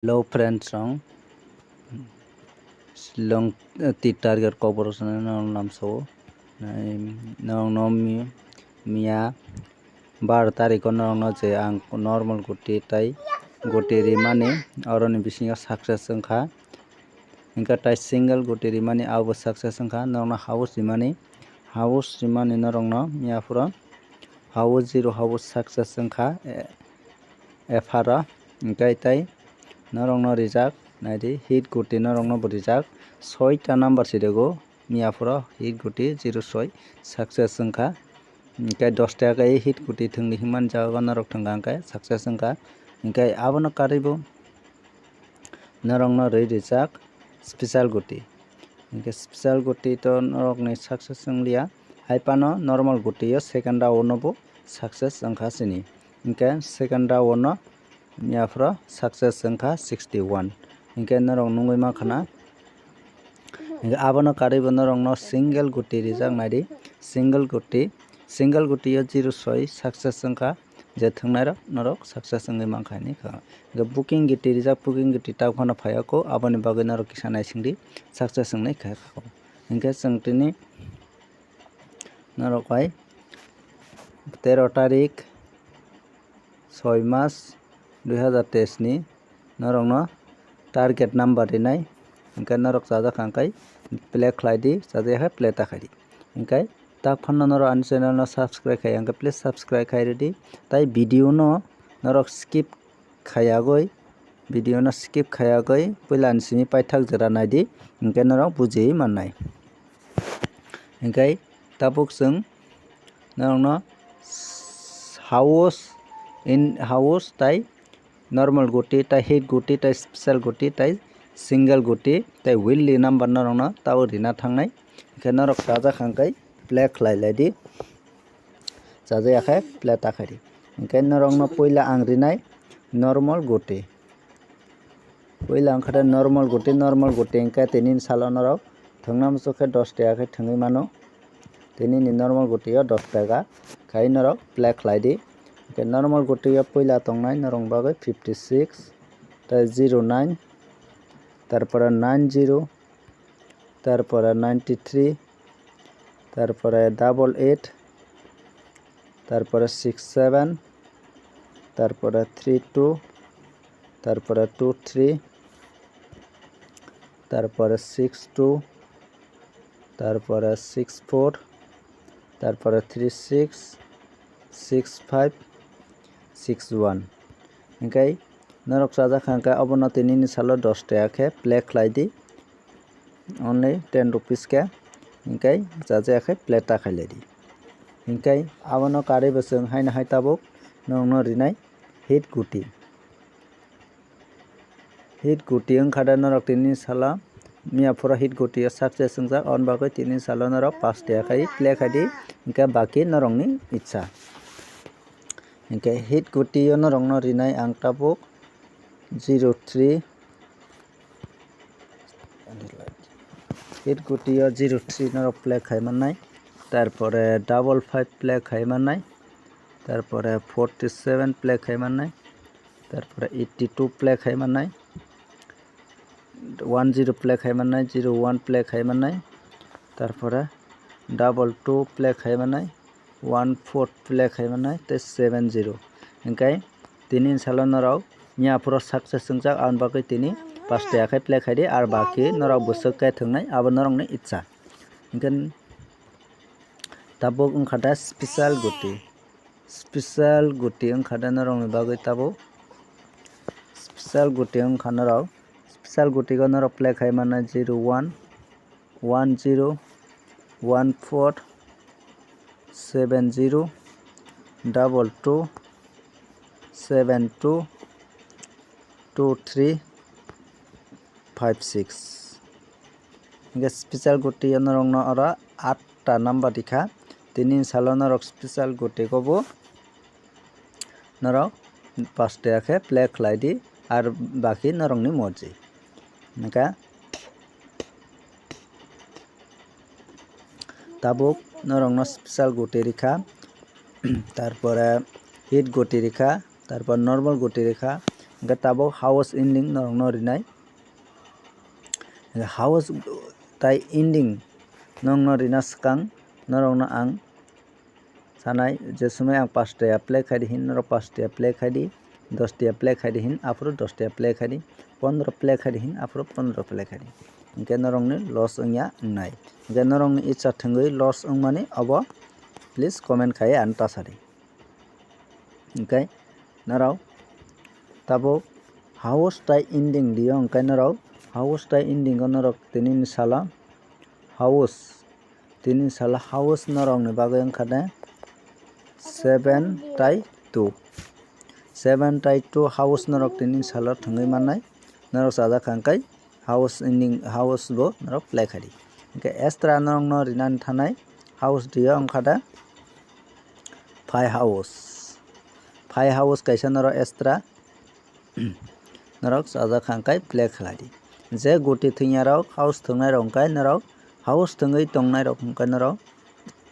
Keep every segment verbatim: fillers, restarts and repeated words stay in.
Hello friends rok, Shillong, eh, tea target kokborok swnai norok lamsao. Nai norokno mi-, miya bar tarikh o norokno je ang normal guti tai guti rimani, oroni bisingo success wngkha. Hinkhe tai single guti rimani abo success wngkha, norokno house rimani, house rimani norokno miya phuru house zero house success wngkha. E, epharo, hinkhe tai norokno rijak, naidi hit guti norokno bo rijak, soita number si rwgo, miya phuru hit guti zero soi success wngkha. Hinkhe dos taka kai hit guti thwngdi himani jaga norok thwngkha hinkhe success wngkha. Hinkhe abono karwi bo norokno rwi rijak special guti. Hinkhe special guti to norokni success wngliya, hai phano normal guti o second round o bo success wngkha chini. Hinkhe second round o miya phuru success wngkha sixty one. Hinkhe norok nugwi mankha na. Hinkhe abono karwi bo norokno single guti rijak naidi, single guti, single guti o zero soi success wngkha, je thwngnairok norok success wngwi mankha hinwi kha. Hinkhe booking guti rijak, booking guti tabuk phano phaiya kho, aboni bagwi norok kisa naisingdi, success wngnai kha kho. Hinkhe chwng tini norok bai tero tarik soi mas dui hazar teis ni norokno target number rinai, hinkhe norok chajak kha hinkhe play khlai di, chajak ya khe play ta khai di. Hinkhe tak phano norok ani channel no subscribe khai ya hinkhe please subscribe khai rwdi, tai video no norok skip khayagwi, video no skip khayagwi puila ni simi paithak jora naidi, hinkhe norok bujiwi mannai. Hinkhe tabuk chwng norokno house in house tai normal guti tai hit guti tai special guti tai single guti tai weekly number norokno tabuk rina thangnai. Hinkhe norok chajak kha hinkhe play khlai lai di. Chajak ya khe play ta khai di. Hinkhe norokno puila ang rinai normal guti. Puila wngkha de normal guti, normal guti hinkhe tini ni salo norok thwngna muchuk khe dos taka khe thwngwi mano. Tini ni normal guti o dos taka khai norok play khlai di. Hinkhe normal guti o puila tongnai norok bagwi fifty six, tai zero nine, tarpore nine zero, tarpore ninety three, tarpore double eight, tarpore six seven, tarpore three two, tarpore two three, tarpore six two, tarpore six four, tarpore three six, six five, six one. Hinkhe norok chajak kha hinkhe obono tini ni salo dos taka khe play khlai di, only ten rupees khe, hinkhe chajak ya khe play ta khai lai di. Hinkhe abono karwi bo chwng haino hai tabuk norokno rinai hit guti. Hit guti wngkha de norok tini salo miya phuru hit guti o success wngjak, aboni bagwi tini salo norok pas taka khai play khai di, hinkhe baki norokni icha. Hinkhe hit guti o norokno rinai ang tabuk zero three, hit guti o zero three norok play khai mannai, tarpore double five play khai mannai, tarpore forty seven play khai mannai, tarpore eighty two play khai mannai, one zero play khai mannai, zero one play khai mannai, tarpore double two play khai mannai, one four play khai mannai tei seven zero. Hinkhe tini ni salo norok miya phuru success wngjak, aboni bagwi tini pas taka khe play khai di, ar baki norok bwswk khe thwngnai abo norokni icha. Hinkhe tabuk wngkha da special guti. Special guti wngkha da norokni bagwi tabuk. Special guti wngkha norok. Special guti o norok play khai mannai zero one, one zero, one four, seven zero, double two, seven two, two three, five six. Hinkhe special guti o norokno oro atta number rikha. Tini ni salo norok special guti kobo norok pas taka khe play khlai di, ar baki norokni morji. Hinkhe tabuk norokno special guti rikha, tarpore hit guti rikha, tarpor normal guti rikha, Hwnkhe tabuk house ending norokno rinai. House tai ending nokno rina swkang norokno ang sanai, je somoi ang pash tiya play khai di hin norok pash tiya play khai di, dos tiya play khai di hin aphuru dos tiya play khai di, pondro play khai di hin aphuru pondro play khai di. Hwnkhe norokni loss wngya wngnai. Hwnkhe norokni itsa thwngwi loss wngmani obo please comment khai ang ta sadi. Hwnkhe norok tabuk house tai ending dio, hwnkhe norok house tai ending o norok tini ni salo house, tini salo house norokni bagwi wngkha de seven tai two. Seven tai two house norok tini salo thwngwi mannai. Norok chajak kha hwnkhe house ending, house bo norok play khai di. Hwnkhe extra norokno rinani thanai house dio wngkha de five house. Five house kaisa norok extra norok chajak kha hwnkhe play khlai di. Je guti thwngya rok, house thwngnai rok hwnkhe norok house thwngwi tongnai rok hwnkhe norok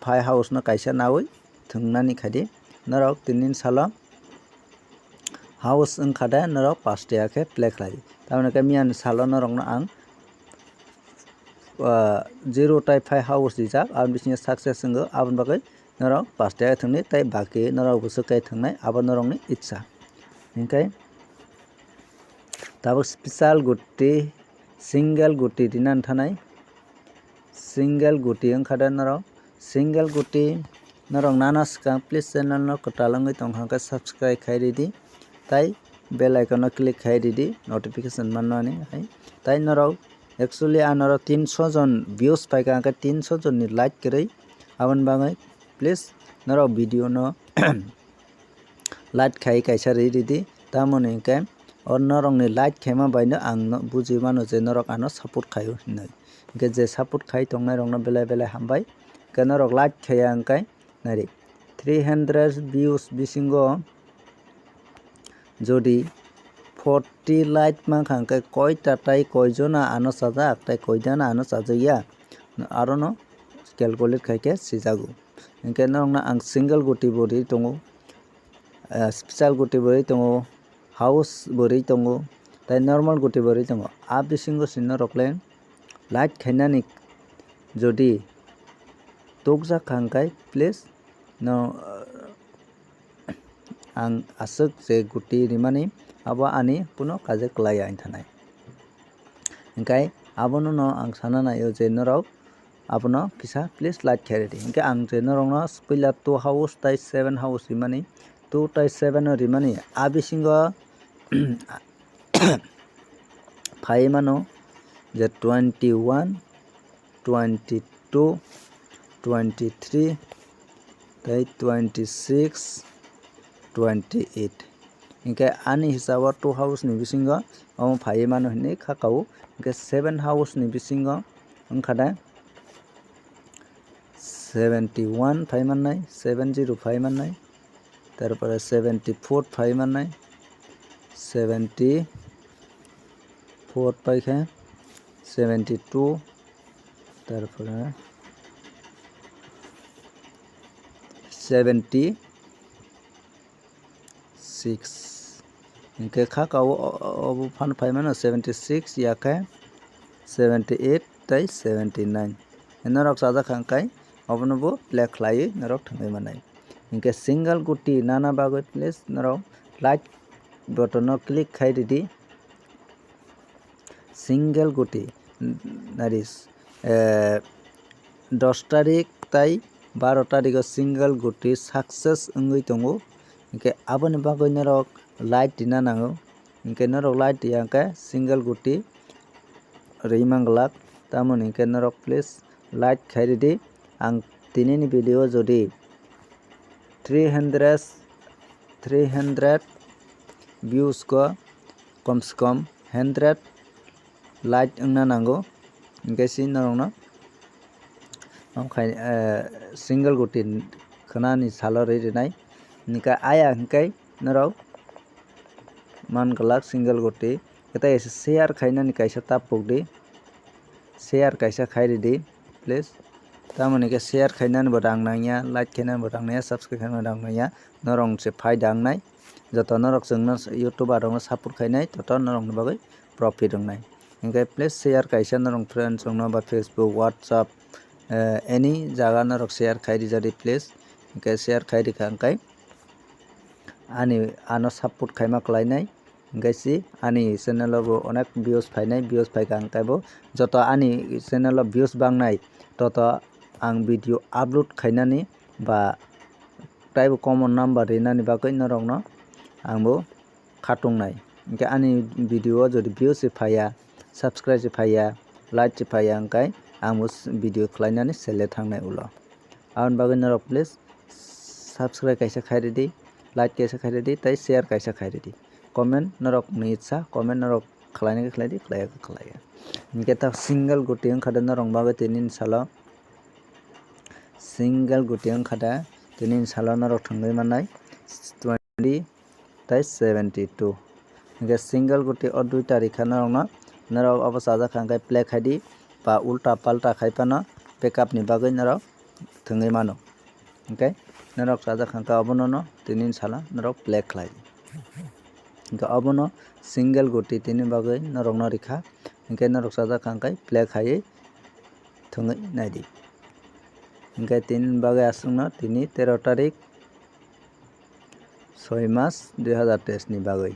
five house no kaisa nawi thwngnani khai di. Norok tini salo house wngkha de norok pash tiya khe play khlai di. Tamoni khe miyani salo norokno ang, ah, zero tai five house rijak, aboni bisingo success wngo, aboni bagwi norok pash tiya khe thwngdi tei baki norok bwswk khe thwngnai abo norokni itsa. Hwnkhe tabuk special guti, single guti rinani thanai. Single guti wngkha de norok, single guti norok nana swkang please channel no kwtal wngwi tongkha hwnkhe subscribe khai ridi tei bell icon no click khai ridi notification mannani hai. Tei norok actually ang norok tinso jon views paikha hwnkhe tinso jon ni like kwrwi, aboni bagwi please norok video no like khai kaisa ri ridi, tamoni hwnkhe o norokni like khaima baino ang no bujui mano je norok ano support khaio hinwi. Hwnkhe je support khai tongnai rokno belai belai hambai. Hwnkhe norok like khaiya hwnkhe nari three hundred views bisingo jodi forty like mankha hwnkhe koita tai koijona ano chajak tai koijana ano chajakya, arono calculate khaikhe sijago. Hwnkhe norokno ang single guti bo ri tongo, ah, special guti bo ri tongo, house bo ri tongo, tei normal guti bo ri tongo. A bisingo se norokle like khainani jodi tukjak kha hwnkhe please no, ah, ang aswk je guti rimani abo ani kuno kaje kwlaiya wngthanai. Hwnkhe abono no ang sana naio je norok abono kisa please like khe ridi. Hwnkhe ang je norokno puila two house tai seven house rimani, two tai seven o rimani, a bisingo phai mano je twenty one, twenty two, twenty three, tei twenty six, twenty eight. Hwnkhe ani hisabo two house ni bisingo omo phaiwi mano hinwi kha kao. Hwnkhe seven house ni bisingo wngkha de seventy one phai mannai, seven zero phai mannai, tarpore seventy four phai mannai, seventy four paikha, seventy two, tarpore seventy six. Hwnkhe kha kao o, o, obo phano phai mano seventy six, yakhe seventy eight tei seventy nine. Norok chajak kha hwnkhe obono bo play khlaiwi norok thangwi manai. Hwnkhe single guti nana bagwi please norok like button no click khai ridi. Single guti, nari, eh, dos tarik tai baro tariko single guti success wngwi tongo. Hwnkhe aboni bagwi norok light rina nango. Hwnkhe norok light riya hwnkhe single guti rwi manglak. Tamoni hwnkhe norok please light khai ridi. Ang tinini video jodi three hundred, three hundred views ko kom se kom hundred like wngna nango, hwnkhe si norokno, omo khai, eh, single guti khwnani salo rwi rwnai, hwnkhe aya hwnkhe norok man glak single guti, kwtai share khainani kaisa ta pokdi, share kaisa khai ridi please, tamoni khe share khainani bo rang nangya, like khainani bo rang nangya, subscribe khainani bo rang nangya, norok se phaida wngnai. joto norok chwngno, YouTuber rokno support khainai, toto norokni bagwi profit wngnai. Hinkhe please share kaisa norok friends rokno ba Facebook, WhatsApp, eh, any jaga norok share khai rijadi please. Hinkhe share khai rikha hinkhe ani ano support khaima khlainai. Hinkhe si ani channel o bo onek views phainai, views phaikha hinkhe bo joto ani channel o views bangnai, toto ang video upload khainani ba taibo common number rinani bagwi norokno ang bo khatungnai. Hinkhe ani video o jodi views se phaiya, subscribe se phaiya, like se phaiya hinkhe ang bo video khlainani sele thangnai ulo. Aboni bagwi norok please subscribe kaisa khai ridi, like kaisa khai ridi, tei share kaisa khai ridi. Comment norok ni itsa, comment norok khlaina khe khlai di, khlai ya khe khlai ya. Hinkhe ta single guti wngkha de norok bagwi tini ni salo, single guti wngkha de tini ni salo norok thwngwi mannai twenty tei seventy two. Hinkhe single guti o duita rikha norokno, norok obo chajak kha hinkhe play khai di ba ulta palta khai phano backup ni bagwi norok thwngwi mano. Hinkhe norok chajak kha hinkhe obono no tini ni salo norok play khlai di. Hinkhe obono single guti tini bagwi norokno rikha, hinkhe norok chajak kha hinkhe play khaiwi thwngwi naidi. Hinkhe tini bagwi aswkno tini tero tarik soi mas dui hazar teis ni bagwi.